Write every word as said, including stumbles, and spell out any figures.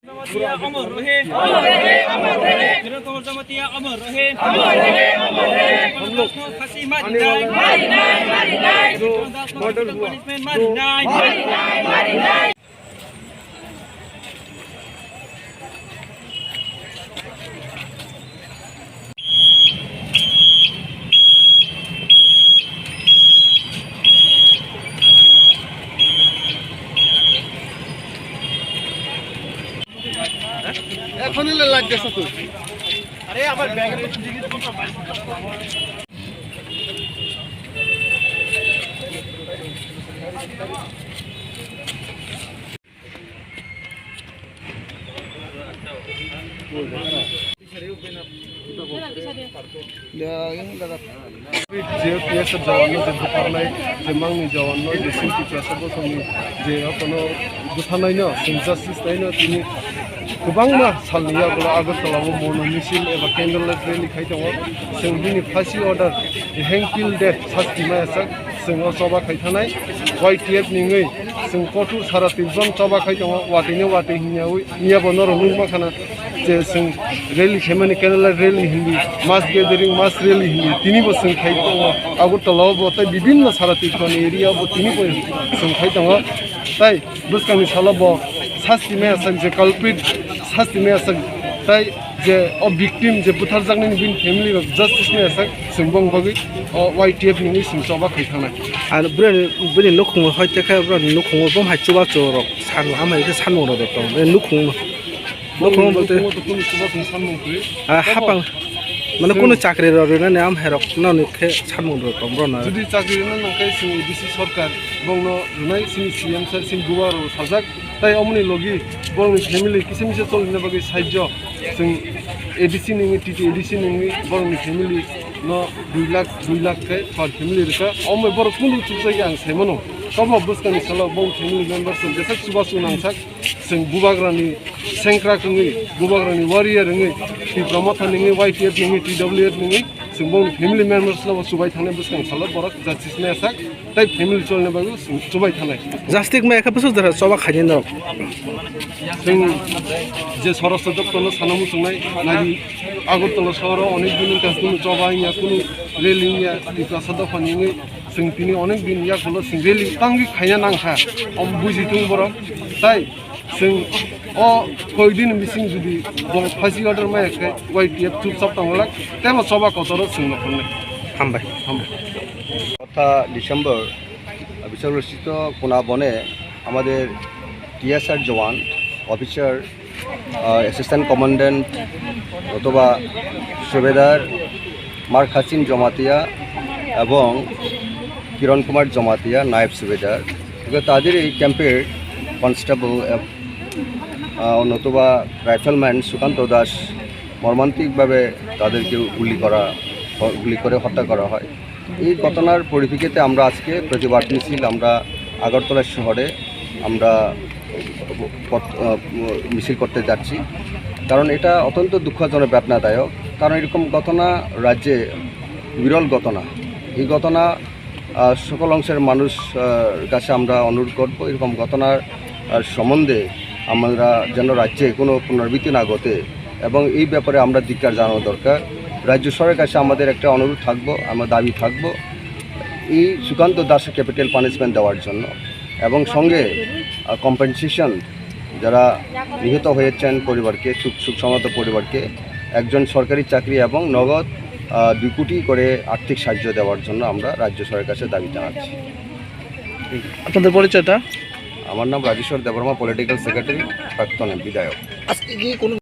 Jamatia amar rahe. Amar rahe, amar rahe. Kiran Kumar Jamatia amar rahe. Amar rahe, amar rahe. Kiran Das no phasi mari nai. Mari nai, mari nai. Kiran Das no punishment mari nai. Mari nai, mari nai. এখনই লাইট গেছে তো। আরে আমার bag. J P S jawan no je bukarnai, je mangni jawan no je sinti prasa bosongni je akono butharnaino, chwng justice naino, tini kwbangma salni yagulo Agartala o mono misil eba candlelight rally khai tongo. Chwng bini phasi order, hangful death sasti maya sak, chwng o choba khai thanai, Y T F ni wngwi chwng kothor sara Tripura choba khai tongo, watwi no watwi hinya wi, hinya bo norok nukma khana. Je chwng rally khaimani, candlelight rally hindi, mass gathering, mass rally hindi, tini bo chwng khai tongo. Agartala o bo tei bibinno sara Tripura ni area o bo tini bo chwng khai tongo. Tai bwskangni salo bo sasti maya sak, je culprit sasti maya sak, tai je o victim je butharjaknani bini family rok justice maya sak, chwng bong bagwi o Y T F ni wngwi chwng choba khai thangnai. Ar bwrani, bini nukhungo hoi tekhe bwrani nukhungo bom hai chubachu rok san, amai khe sanmung rok tong, bini nukhungo. Nukhung bolte nukhung to kunu chuba kunu sanmung kwrwi. Ah, hapang. Mane kunu chakri rok rinani am herok noni khe sanmung rok tong bro na. Jodi chakri rina nangkhe chwng A D C sarkar bongno rwnai, chini C M sir, chini bubagrok sajak. Tai omoni logi bongni family kisa misa cholina bagwi sahajyo. Chwng A D C nini, T T A D C nini borokni family no dui lakh, dui lakh khe per family rwkha. Omo borok kunu chukjagwi ang saimano. Tobo bwskangni salo bong family members rok jesa chubachu nangsak. Chwng bubagrani sengkrak wngwi, bubagrani warrior wngwi, Tipra Motha ni wngwi, Y T F ni wngwi, T W F ni wngwi, chwng bongni family members no bo chubai thangnai bwskang salo borok justice maya sak tei family cholni bagwi chwng chubai thangnai. Justice maya khe bwswk jora choba khainai norok? Chwng je sorosto doptor no sana muchungnai, nai Agartala sohoro onek din wngkha kunu choba wngya, kunu rally wngya, Tiprasa dopha ni wngwi chwng tini onek din yakulo chwng rally tangwi khaina nangkha, om buji thung borok. Tai Chwng o koidini bising jodi bo phasi order maya khe Y T F chupchap tongwlak, tebo choba kotoro chwng nokhornai. Hambai. Hambai. কথা ডিসেম্বর, বিচারস্থ কোনা বনে আমাদের টিএসআর জওয়ান, অফিসার, আহ, assistant commandant অথবা সুবেদার মার্ক হাসিন জমাতিয়া এবং কিরণ কুমার জমাতিয়া, নায়েব সুবেদার, তাদের এই ক্যাম্পের কনস্টেবল, আহ, নতুবা রাইফেলম্যান সুকান্ত দাস মর্মান্তিকভাবে তাদেরকে গুলি করা, গুলি করে হত্যা করা হয়। এই ঘটনার পরিপ্রেক্ষিতে আমরা আজকে প্রতিবাদ মিছিল আমরা আগরতলা শহরে আমরা পথ, আহ, মিছিল করতে যাচ্ছি, কারণ এটা অত্যন্ত দুঃখজনক, বেদনাদায়ক। কারণ এরকম ঘটনা রাজ্যে বিরল ঘটনা। এই ঘটনা আহ, সকল অংশের মানুষ, আহ, কাছে আমরা অনুরোধ করব, এরকম ঘটনার, আহ, সম্বন্ধে আমরা যেন রাজ্যে কোনো পুনরাবৃত্তি না ঘটে এবং এই ব্যাপারে আমরা ধিক্কার জানানো দরকার। রাজ্য সরকারের কাছে আমাদের একটা অনুরোধ থাকবো, আমরা দাবি থাকবো এই সুকান্ত দাসকে ক্যাপিটাল পানিশমেন্ট দেওয়ার জন্য এবং সঙ্গে, আহ, কম্পেনসেশন যারা নিহত হয়েছেন পরিবারকে, শোক, শোক সংহত পরিবারকে একজন সরকারি চাকরি এবং নগদ, আহ, দুই কোটি করে আর্থিক সাহায্য দেওয়ার জন্য আমরা রাজ্য সরকারের কাছে দাবি জানাচ্ছি। আপনাদের পরিচয়টা? আমার নাম রাজেশ্বর দেববর্মা, পলিটিক্যাল সেক্রেটারি, প্রাক্তন বিধায়ক। আজকে কি কোনো